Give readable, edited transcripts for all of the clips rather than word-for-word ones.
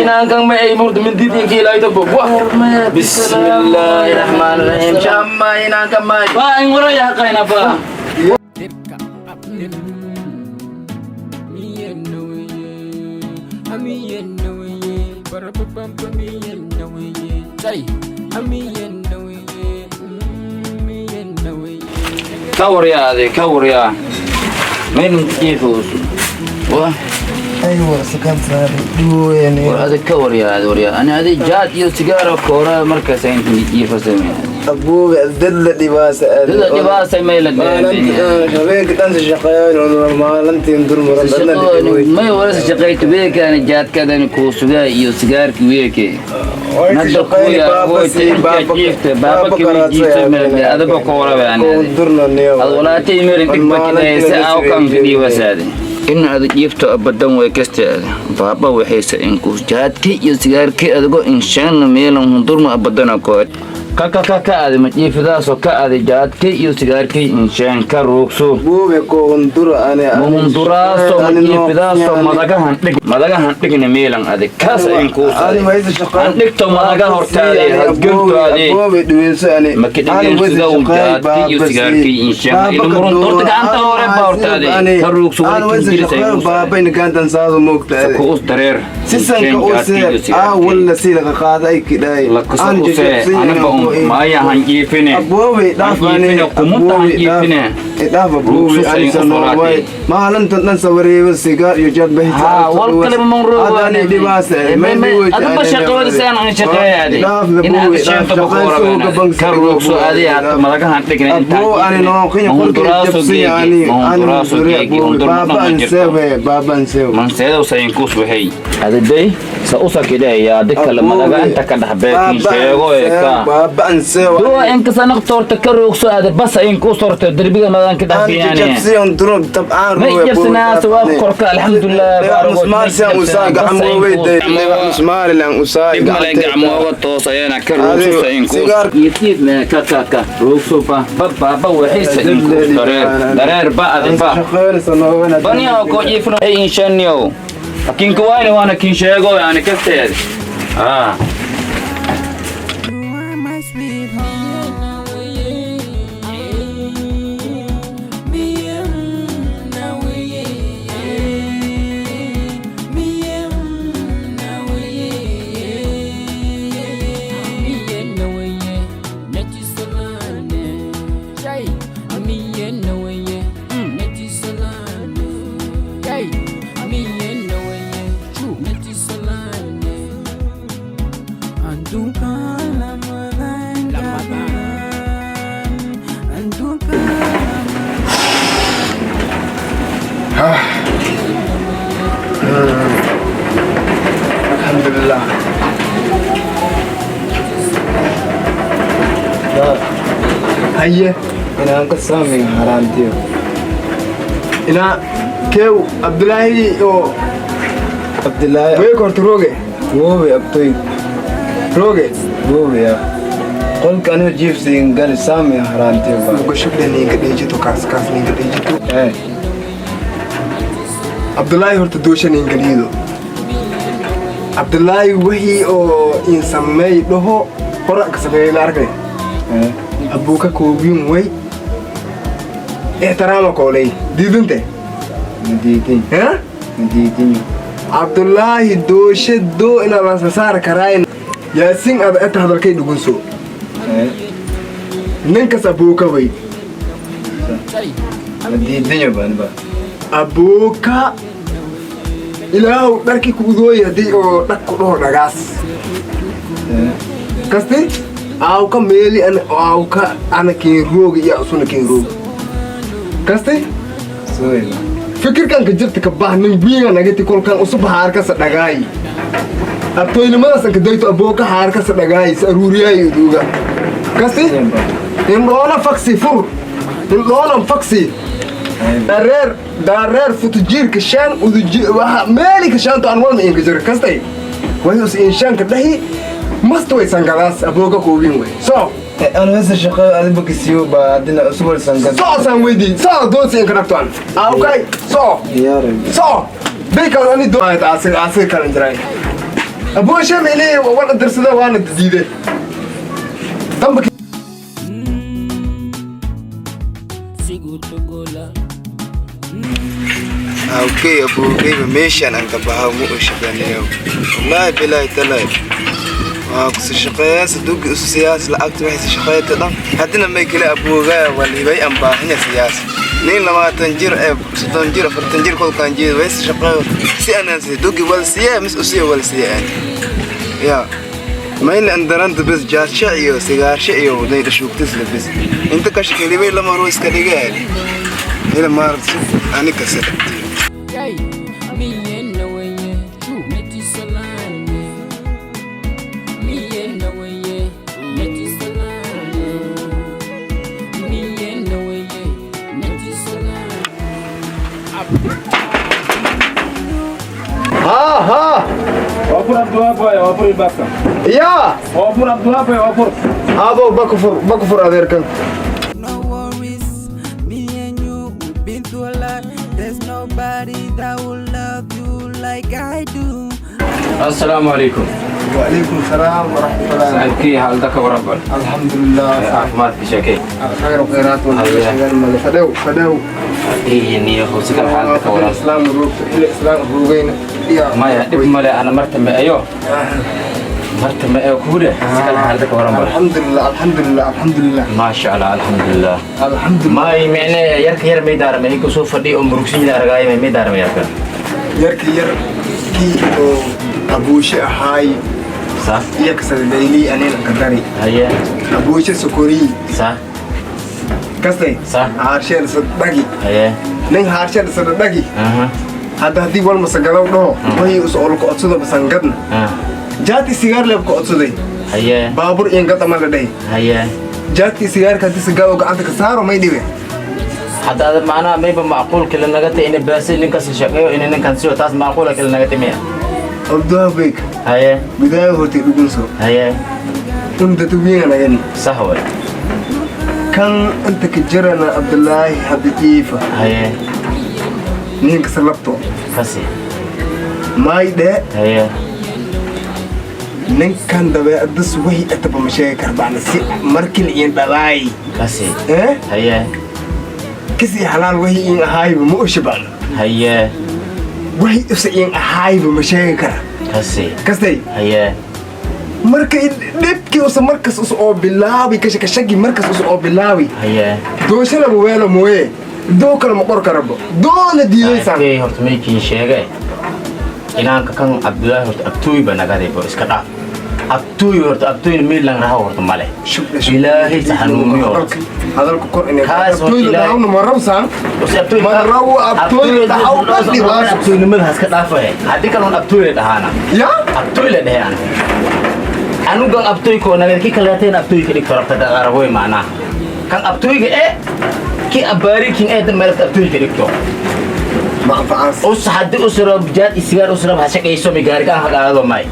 Inaan kan ma ay murdo mindidinka ilaayto bogwa. Bismillaahi raxmaani raxiim. Shama inaan kan ma Ba in wara ya qayna ba. Ka waryaa ade, ka waryaa mayn jiifos wa. Aywa sakan saari dhuweene. War ade, ka waryaa ade, waryaa ani ade jaad iyo sigaaro koora markaas inta jiifasay. Abuuga dad la dhibaasa. Dada dhibaasay may la. Habeenka dhan shaqeeyo, maalintiin durmuran. May warasa shaqayto weekaani jaadkadani kuu sugaa iyo sigaarki weeke nada kuya jiifta baaba kiwi jiifta meel adaba koora ani ad walaatay meelin dhigbakinaysa awkan dhiibasaade in aad jiifto abadan way kastaada baaba waxaysa inku jaadki iyo sigaarki adigo inshaana meelan hundurma abadana kood ka ka ka ka aad ma jiifidaaso ka aad jaadki iyo sigaarki inshaan ka ruugso. Buube ko hundura ani. Hunduraaso ma jiifidaaso madagahan dhig, madagahan dhigna meelan adig kaas Ani waysa shaqeeyo. An dhigto madaga hortaade hadgurtaade. Abuube dhuweyso ani. Maka dhigeen sida uu jaadki iyo sigaarki inshaan ila murun horta gacanta hore baa hortaade ka ruugso. Ani waysa shaqeeyo baaba in gaantan saado moogtaade. Kuus dareer. Sisanka use aa walla si laga qaaday kidhay. Lakuso use aniba un maya han jiifine. Abuube dhaaf ani. Kumunta han jiifine. Dhaaf abuube, ani sanooway maalintan dhan sawareebo sigaar iyo jaad bahita. Ha wal kale ma ani dhibaasa. Adaba shaqada saan aan shaqeeyaadi in aad sheento boqorada ka ruugso adi aad madagahan dhigna inta. Abu ani nooqinya qolka jabsi ani ani baaba an sewe, baaba an sewe. Manseedow sayin kuus waxay adaday sa usakidaya dikala madaga inta ka dhaxbeekin sheego ee ka baaba an sewe. Duwa in kasana torta ka ruugso ada bas in ku sorto darbiga madan ka ani dhaxbiyaan. Jabsi on duro tabcaan. Ma jabsanaas waa korka, alxamdulillah. Musmaar sian usaa gacmoobay musmaar lan usaa. Male gacmooga toos ayana ka ruugso sayin kuus yitiid me ka ka ka ruugso ba ba ba ba waxay sayin kuus dareer dareer ba ade ba baniyo ko jiifno ay inshaniyo laakiin kuwaani waana kin sheego yani kasteed ah. Alxamdulilah. Haye inaan ka saamin haraantiyo Ina kew Abdullaahi oo Abdillaahi. Week horta rooge. Woobe abtoy. Rooge. Woobe ya qolka anigo jiifsiin gali saamin haraantiyo ba. Uga ninka dheejito kaas kaas ninka dheejito. Eh. Abdullaahi horta doosha ninka liido Abdullaahi wixii oo in sameey dhaho hora ka sameeyay la arkay. Eh. Abuuka koobiyun way ixtiraama kooley diidinte. Madiidin. Ha. Madiidin. Cabdullaahi dooshe doo inaa la saar karaayn Yaasin ada eta hadalkay dhugunso. Eh. Ninkas abuuka way. Madiidinyo baan ba. Abuuka ilaahow dharkii kuudooy haddii oo dhag ku dhaho dhagaas. Eh. Kasti aawka meeli ana aawka ana keen rooga iyo usuna keen rooga kasti. Sooyba. Fikirkan ka jirta ka bah nin wiinga nagati kolkan usub haarkasa dhagaay abtoynimadaas anka dayto abooka haarkasa dhagaay is aruuriyaay uduuga kasti. Sooyba. Indhoona faksi fur indhoonan faksi dareer dareer futujiirka shaan uduji waxa meeli ka shaanto aan walma inka jiro kastay way us inshaanka dhahi masta way sangadaas abooka koobin way so. Ana wasa shaqeeyo adiba kasiyo ba adina usubal sangad. So saan weydii so doonsi inka dhagto an awkay so. Ya rabbi. So bikal ani do asir asir kalan jiray. Abuusha meelay waan darsada waana diiday damba. Okay, abuugayba meeshaan aan ka baxa ma u shaqeynayo, wallaahi bilaahi talaahi. Waa kusi shaqeeyaa saduugi isu siyaas lacagta waxay shaqeeyta dhan haddana may kale abuugaya walibay aan baahanya siyaas nin 20 jir ee 30 jir 40 jir kolkaan jeed way shaqeeyo si aanan saduugi wal siyaa mis usiya wal siyaa ya mayna andaranta bes jaarsha iyo sigaarsha iyo waday dhashuugtis la bes inta ka shaqeeyay lama roo iska dhigay ila maarsi anika sadaqti. Haa haa. Waafur Abduwaab waaye, waafur ilbaabka. Yaa. Waafur Abduwaab waaye, waafur. Abo bakufur bakufur adeerkan. No worries, me and you, we've been through a lot. There's nobody that will love you like I do. Assalaamu calaykum. وعليكم السلام ورحمة الله. Saaxiibkii, xaalada ka waran bal? الحمد لله. Caafimaadka sheekay. خير وخيرات. والله فدو فدو. Niyo howsikal xaalada ka waran? الإسلام روك الإسلام روغينا يا. Maya, dhib male, ana marta ma ayo marta ma ayo kugu dheh sikal xaalada ka waran bal? الحمد لله الحمد لله الحمد لله. Maasha Allah, alxamdulilah. الحمد لله. May micne yarka yar may daaramay ninka soo fadhiyo oo murugsan yahay argaay may daaramay yarka? yarki yarkii oo abuushe ahaay Sa. Iyo kasadayli anina kadari. Haye. Abuushe sokoriyi. Sa. Kastay. Sa. Haarsheen sadhagi. Haye. Nin haarsheen sadhagi. Aha. Hadda haddii wal masagalow dhaho wahii us olka codsado masangadna jaati sigaar leeb ka codsaday. Haye. Baabur ingad ama la dhahay. Haye. Jaadkii sigaarka haddii sigaar gacanta ka saaro may dhibe. Hadda ada macnaha mayba macquul kale naga tahay inay baasi ninkaas shaqeeyo inay ninkan siyo taas macquula kale naga tahay miya? Abduhabeyk. Haye. Gudaha hortay dhugunso. Haye. Un dadweynaanagani. Sax way. Kan inta ka jirana Cabdulaahi hadda iifa. Haye. Ninkasa labto. Kasi. Maay dhee. Haye. Ninkan dabeecaddas wahi ataba ma sheegi karbacna si markii la iin dhalaay. Kasi. Eh. Haye. Kasii xalaal wahi iin ahaayba ma oshabacna. Haye. Wahi usa iin ahaayba ma sheegi kara. Kasi. Kastay. Haye. Marka dhibkii usa markas usa oo bilaabi kashakashagi markas usa oo bilaabi. Haye. Dooshanaba weelo mooye doo kale ma qor karabo doona diidaysaan. Saaxiibkay, horta maykii sheegay inaanka kan Cabdulaahi horta abtooy ba nagadaybo iska dhaaf abtooy horta abtooyna meel lang raha horta male Ilaahay saxanuuniyo horta. Hadalka kor inay Kaas horta abtooyda Ilaahay- dhahawna ma rawsaan. Use abtooy Ma rawo abtooy dhahaw dhan dhibaaso. Abtooynimada haska dhaafay haddii kaloon abtooy la dhahaana. Ya. Abtooy la dhehe ana anugan abtooy koo nagad ki kaleeteen abtooy ka dhigto rabta daqaraboy macnaha kan abtooyga e ki abbaari kin ee dan meelta abtooy ka dhigto. Ma anfacaas. Us haddii usrab jaad isigaar usrab ha shaqayso mi gaarigaan ha qaado may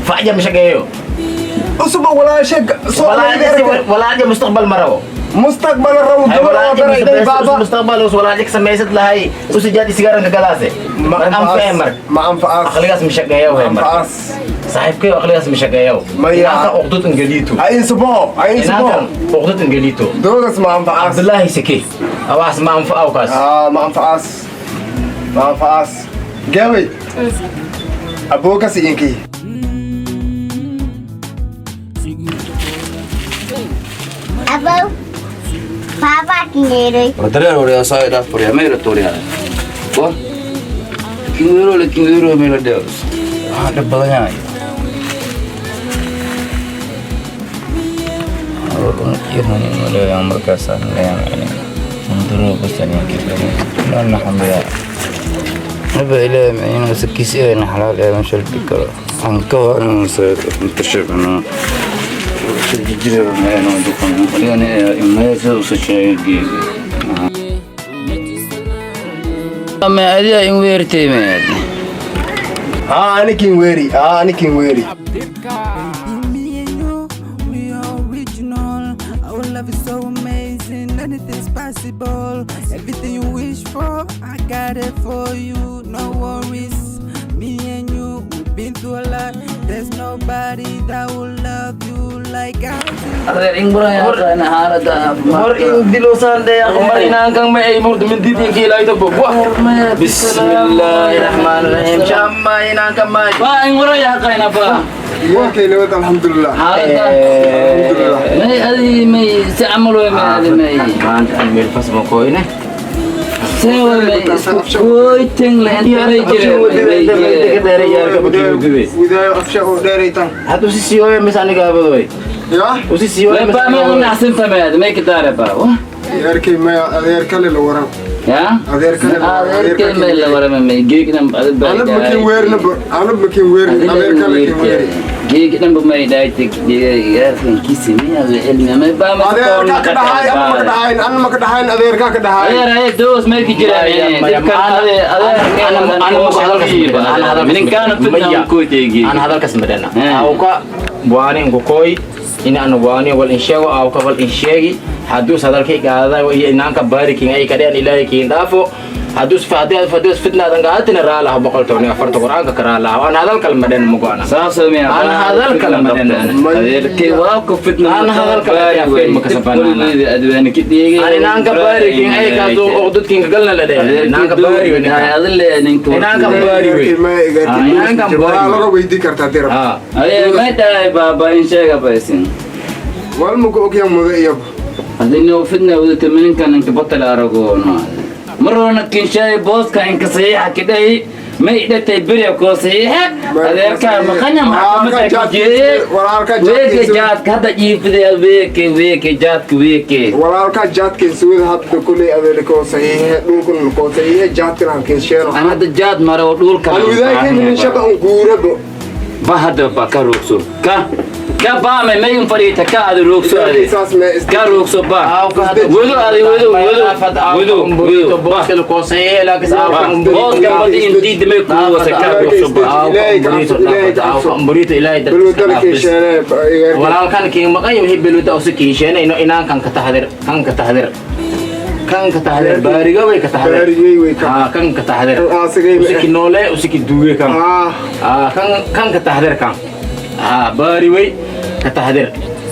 facja ma shaqeeyo. Usuba walaashe soo. Walaalja mustaqbal ma rabo. Mustaqbal rawo gabar oo daray baaba. Mustaqbal us walaalja samaysad lahay us jaad isigaaran ka gadaase Ma mar anface mar. Ma anfacaas. Aqligaas ma shaqeeyo hay mar. Anfacaas. Saaxiibkay aqligaas ma shaqeeyo. Maya. Inaankan uqdud ingeliito. Ha insubo ha insubo. Inaankan uqdud ingeliito. Doodas ma anfacaas. Cabdullaahi seke awaas ma anfacaw kaas. Ah, ma anfacaas ma anfacaas gabay abookas iinkii. Abo, Papa kinyeroy. Dareer wariyaa saa idhaaf furiyaa mayra tuuriyaa wa kinwero le kinwero mela deos ah dhib badan yahay. نبا إلى معينا سكيس إيه حلال إيه مش الفكرة عن كوان انتشر أنا ما أدري إن ويرتي ما أدري. Ah, anikin weeri ah anikin weeri. Me and you, we are original. Our love is so amazing, anything's possible. Everything you wish for, I got it for you. No worries. Me and you, we've been through a lot. There's nobody that will love you like I do. Adeer in buran yaqaan xaaladda Mar in dilosaan dheeq mar inaankan ma ay murdo min diidin kiilayto bogwa. Bismillaahi raxmaani raxiim. Shamma inaankan ma. Ba in buran yaqaan ba. Iyaakay nabad, alxamdulilah. Xaaladda Alxamdulilah. May adi may si camal way may adi may. Maanta aan meel fas ma koyne. See way may isku koytin la inta may jire may jire. Widaayo afsha oo dheeraytan. Hadda usi siiyooye mis aniga abadoy. Ya. Usi siiyooye mis Ba ma naxsin tamaad may kidaare ba. Adeerkay maya, adeer kale la waran. Ya? Adeer kale la waran. Adeerkay may la waran may geegna adad ba. Anab makin weerna, anab makin weerna, adeer kale kin weeri. Geegna ba may dhaaytay yarkan kisi may adu cilmi may ba ma. Adeerkaa ka dhahay ama maka dhahayn, ana maka dhahayn, adeerkaa ka dhahay. Adeer ay doos may ki jiraan. Dibkan adeer ninkaan fitna ku teegi. Aan hadalkaas madana. Awka waani inku koy in aan waani wal in sheego awka wal in sheegi hadduu hadalkay qaaday iyo inaanka baarikin ay ka dheen Ilaahay kiin dhaafo hadduu faadiya faadiya fitnaadan qaatina raalaha 114 Quraanka ka raalaha aan hadal kale madana mugoana. Saas ma Aan hadal kale madana. Adeerkay waa ku fitna. Aan hadal kale afkeen ma kasbanana. Adwaani ki dhiigay. Aan inaanka baarikin ay ka doo oqdadkin galna la dheer inaanka baari weyn Adile ninka. Inaanka baari Adeerkay weyn. maya, igaarkay. Ah, inaankan Waa baari. laga weydii kartaa dirab. Ah. Adeer may dhahay baaba in sheega baysin. Wal maku ogyahan mudo iyaba. Adina fitna wadata minkan inka batal aragono. Marona kinshay booska inka saxiixa kidhay may dhatay beriya koo saxiixa adeerkaa maqanya maxkamadda ku jeeye Walaalka weeke jaadkiisa. Jaadka hadda jiifiday weeke weeke jaadka weeke. Walaalkaa jaadkiisa wada hadda kuley adeerkoo saxiixe, dhulkan koo saxiixe, jaadkan halkiin sheeno. Aan hadda jaad mara oo dhulka. Aan widaayka min shaqa un guurabo. Ba hadda ba ka roogso ka ka baame may un fadhiita ka adi roogso adi Saas mee is ka roogso ba wedo adi wedo wedo wedo wedo ba booska badi intiid may kuwasa ka roogso ba. Balwadana kiin sheene igaarkay. Walaalkan kiin maqan yahay beluda oo si kiin ino inaankan ka taxadir kan ka taxadir kan ka taxadir baariga way ka taxadir. Baarigay way ka. Ah, kan ka taxadir. Kan aasigay ma- Usiki noole usiki duuge kan. Ah. Ah, kan kan ka taxadir kan. Ah, baari way ka taxadir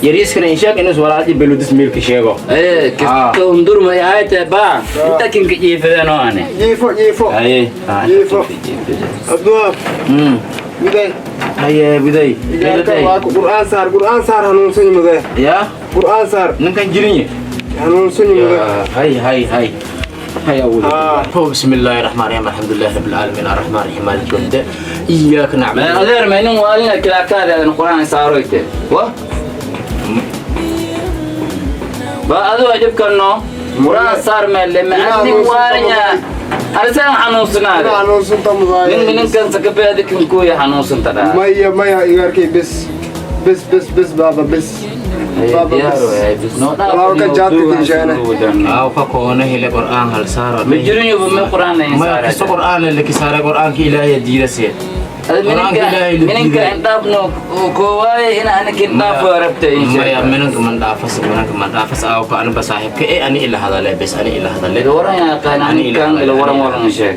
yariiskana inshaaq inuu walaalji beludis meelka sheego. Ee kasta undur ma yahay ba inta kinka jiifadeen oo ane. Jiifo, jiifo. Haye. Jiifo. Abduwaab. Widaay. Haye biday. Igaarka waa ku qur'aan saar, qur'aan saar, hanuunsan mude. Ya. Qur'aan saar. Ninkan jirinye. Hanuunsan mude. هاي هاي هاي هاي أول آه. هو بسم الله الرحمن الرحيم، الحمد لله رب العالمين، الرحمن الرحيم، مالك يوم الدين، إياك نعبد. Adeer ma nin waalina kilaakaada adan quraan saaroyte wa ba adu ajibkano quraan saar meelle ma nin waalina arsan xanuunsanaade. Hanuunsanta mudaay. Nin ninkan sakabeedi kin kuya xanuunsanta dhaa. Maya, maya, igaarkay, bes bes bes bes baaba, bes baaba, bes. Walaalka jaadka kiin sheene. أو كونه إلى قرآن هل صار Ma jirin yuba ma quraan layn ما كسر قرآن اللي كسر قرآن كي إلهي ديرسه. Minanka minanka indhaafno koowaay ina anakin indhaaf rabta maya insha minanka man dhaafas, minanka man dhaafas awka anba saaxiibka ee ani ila hadale bes ani ila hadale. Waran yaqaan anikan ila waran waran sheeg.